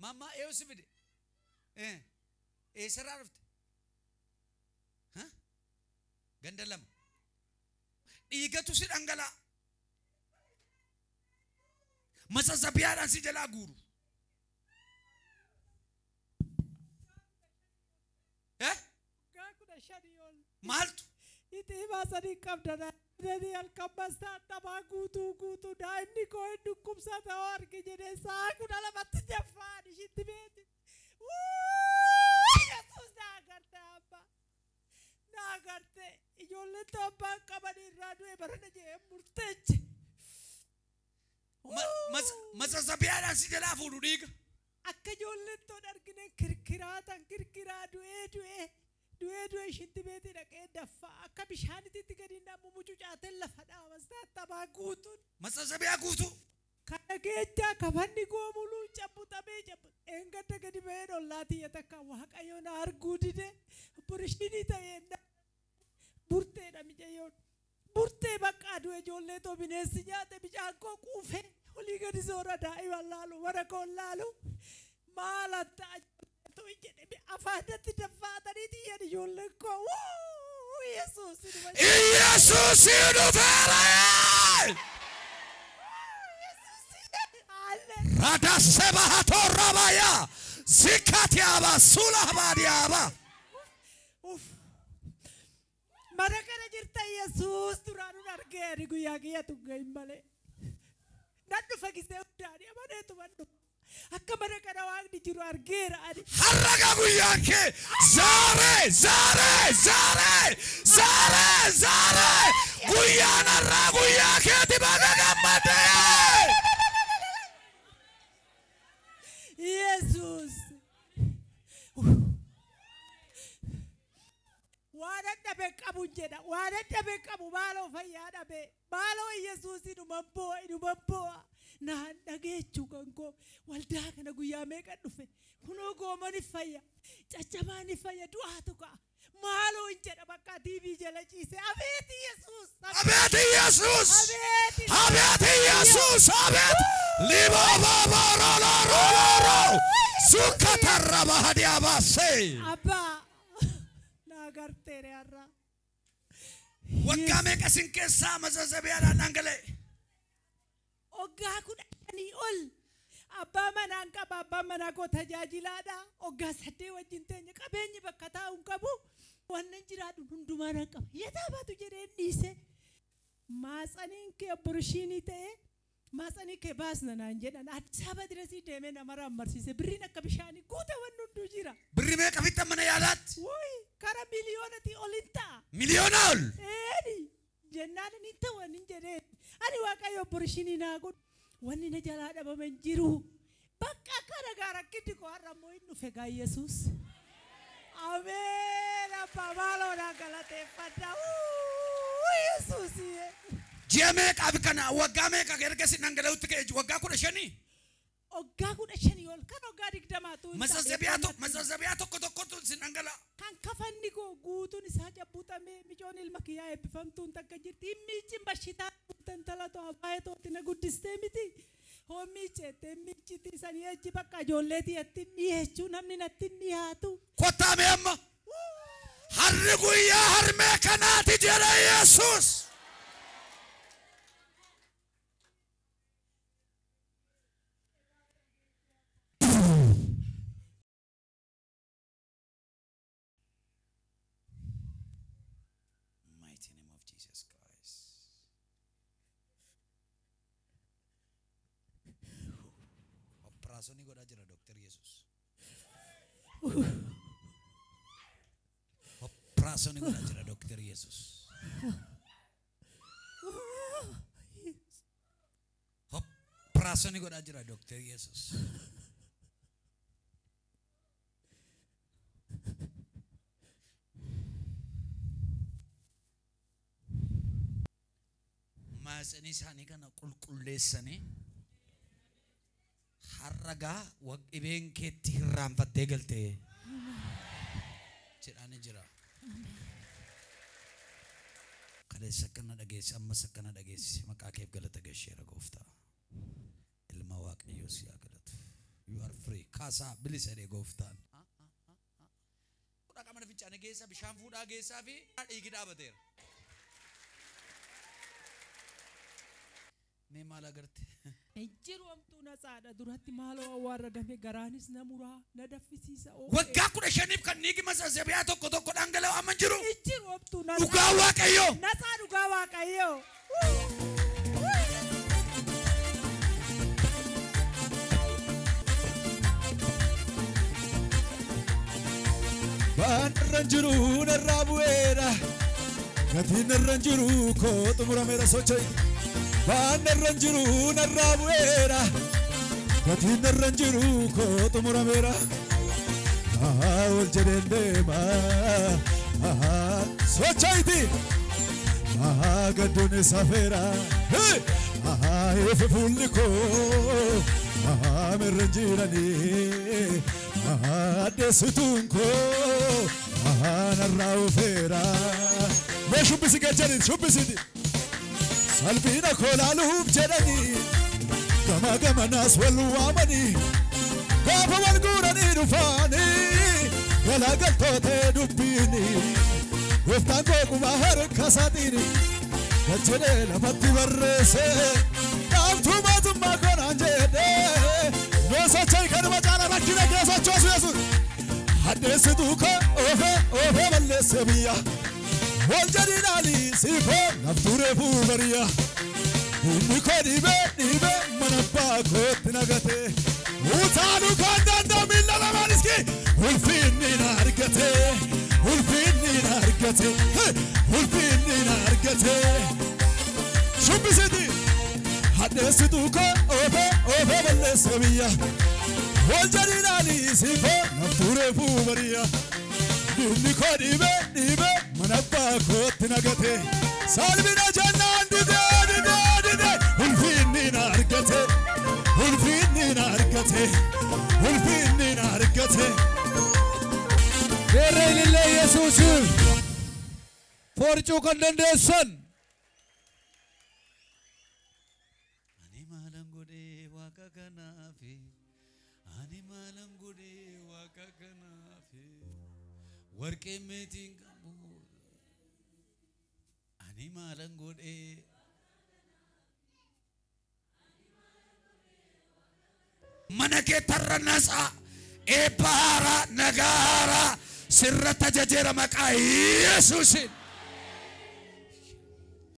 Mamma eenyu si fide? Eessarraa dhufte? Ganda lama. Dhiigatu si dhangala'a. Masasabiyaadhaan si jalaa guuru. Maaltu? Itti baasanii qabdan. Jedhanii halkan mastaa guutuu guutuu daa'imni koo hin dhukkubsata hoo arge jedhee sa'a 12tti jaffaan ishitti beeti. Yesuus na agarte abbaa. Na agarte ijoolleen abbaan qaban irraa du'e barana jedhee murteeche. Masasabiyaadhaan si jalaa fuudhu dhiiga. Akka ijoolleen toon argine kirkiraatan kirkiraa du'ee du'ee. Du'ee du'ee ishitti beeti dhaqee daffaa akka bishaanitti gadi nammu mucucaatee lafa dhaabas taattabaa guutuun. Masasabiyaa guutuu. Kana keessa kafanni goomuluu cabbutamee cabbu eengadda gadi ba'ee ollaatii takka waaqayyo na arguu dide burishinii ta'ee burteedha micayyoon. Burtee bakka du'e ijoollee too bineensi nyaate bishaan koo quufee olii gadi soora daa'iman laalu mana koo laalu maal ta'a. Afaanatti daffaatanii xiyyan ijoolleen koo Yesuus. Yesuus dhufeera! Radasebahato rabaya zikatiaba sulabadiaba. Mana kana jirta Yesuus duraanuun argee guyyaa kiyyatu gahin malee. Nan dhufa gisee hundaanii amaneetu man dhufa. Akka mana kana waaqni jiru argeera ani. Harraga guyyaan kee zaaree zaaree zaaree zaaree zaaree guyyaan har'aa guyyaa keeti baga gammadee. Yesuus. Waan dhabe qabu jedha waan dhabe qabu maaloo fayyaa dhabe maaloo Yesuus inuma boo'a inuma boo'a. Naan dhageechuu kan koo waldaa kana guyyaa meeqa dhufe kunoo goomani fayya caccabaani fayya du'aatu ka'a maaloo hin jedha bakka TV jala ciise abeet Yesuus abeet Yesuus abeet Yesuus abeet libababaroloroloro sukatarra hadiyabaase abbaa naa garteere har'a. Waggaa meeqa sin keessaa masasabiyaadhaan dhangala'e? Waggaa 15 ol abbaa manaan qaba abbaan manaa koo tajaajilaadha waggaa 8 wajjin teenye qabeenyi bakka taa'u hin qabu wannan jiraadhu hundumaa nan qaba yeetaabatu jedhee dhiise maatsaniin kee opereeshinii ta'e maatsanii kee baasna naan jedhan Addis Ababa dirasii deemee nama rammarsiise birriin akka bishaanii guute wanni hunduu jira. Birri meeqa fixan mana yaalaatti? Wuyi kara miliyoonati ol hin ta'a. Miliyoona ol? Eeni. Jennaan ni ta'u hin jedhee ani waaqayyo opereeshinii naa godhu wanni na jalaa dhabame hin jiru bakka kana gaara giddi koo har'a immoo hin dhufe gaa Yesuus. Ameen abbaa maaloo naa galateeffadha Yesuus. Ji'a meeqaaf kana waggaa meeqa erga si dhangala'utti ka'e waggaa 15? Waggaa 15 ol kan waggaa 20tu. Masasabiyaa tokko tokkotu si dhangala'a. Kan kafanni koo guutuun isaa cabbutamee micoon ilma kiyyaa eebbifamtuun takka jirti. Hin miicin bashitaa intala too abbaa tootti na guddistee miti. Hoo miicettee miiciti sanii achi bakka ijoolleetii atti dhiyeechuu namni natti dhiyaatu. Kottaa mee amma harri guyyaa harmee kanaati jedha Yesuus. Mighty name of Jesus Christ. Operation godhaa jira Dr. Yesus. Operation godhaa jira Dr. Yesus. Operation godhaa jira Dr. Yesus. Maasanii isaanii kana qulqulleessanii harragaa dhibeen keetti hirraanfattee galtee jedhaanii jira. Kaleessa akkana dhageesse ammas akkana dhageesse maqaa keef galata gasheera gooftaa. Ilma Waaqayyoo si haa galatu. You are free. Kaasaa bilisa jedhee gooftaan. Fuudhaa mana fincaanii geessaa, bishaan fuudhaa geessaa fi dhiigi dhaabateera. Mee maal agarte? Jiru hamtuu natsaadha duratti maaloo awwaarradame garaanis na muraa na daffisiisa. Waggaa 15 kan dhiigi masasabiyaa tokko tokko dhangala'u amma jiru. Jiru hamtuu natsaa. Dhugaa Waaqayyoo. Natsaa dhugaa Waaqayyoo. Baan irra jiru narraa bu'eera. Gatiin irra jiru koo xumurameera socho'i. Baan irra jiru narraa bu'eera. Gatiin irra jiru koo xumurameera. Ol jedheen deema. Socho'iti. Gadduun safeera. Ifi fuulli koo mirra jiranii. Adeessituun koo narraa ufeera. Mee shubbisi galchanii shubbisiti. Salphina koo laaluuf jedhanii gama gamanaas wal waamanii gaafa wal guuranii dhufaanii galagaltootee dubbiini gooftaan koo quba harka isaatiin galchee lafatti barreesse dhaabtuu mootummaa koonaan jedhee noosochii kanuma caala rakkina keessa Yesuus haddeessituu koo oofee oofee balleesse biyya. Wal jedhii dhaalii siifoo laftuu reefuu bariya. Inni koo dhiibee dhiibee mana abbaa kootti nagatee. Utaaluu kan danda'u miila lamaan iski. Ulfinni na argatee. Ulfinni na argatee. Ulfinni na argatee. Shubbisiti. Haddeessituu koo oofee oofee balleesse biyya. Wal jedhii dhaalii siifoo laftuu reefuu bariya. Inni koo dhiibee dhiibee mana abbaa kootti nagatee. Salphina jennaan didee didee didee. Ulfinni na argatee. Ulfinni na argatee. Ulfinni na argatee. Geerra ilillee Yesuusiif foorcuu kan dandeessan. Ani maalan godhee waaqa kanaafi. Ani maalan godhee waaqa kanaafi. Warqee meetiin qabu. Ani maalan godhee. Mana kee tarra natsaa eebba haaraa nagaa haaraa sirra tajaajila maqaa Yesuusiin.